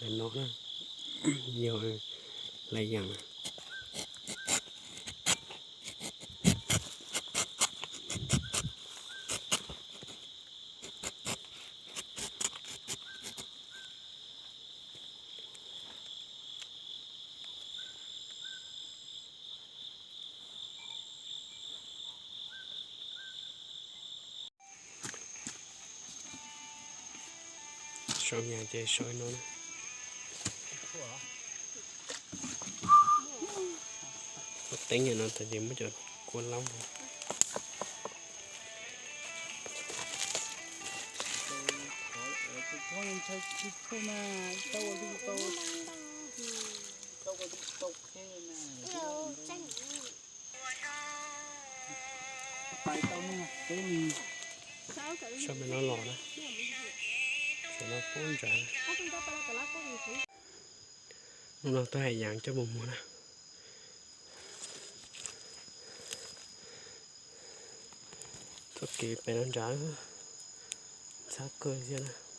ແຕ່ເນາະນະ ມີຫຼາຍຢ່າງນະ. ຊອບຫຍັງຈະຊອຍນ້ອງ ເຕັງຫຍັງເນາະ ແຕ່ເດມັນຈະກວນລຳ. ຊອບແມ່ນຫຼໍ່ໆນະ ສຳລັບຜູ້ໃດ ນ້ອງໆຕ້ອງໃຫ້ຫຍັງເຈົ້າບໍ່ໝົດນະ ໂອເຄ ໄປນຳຈາ ຊັກເກີນເສຍນະ.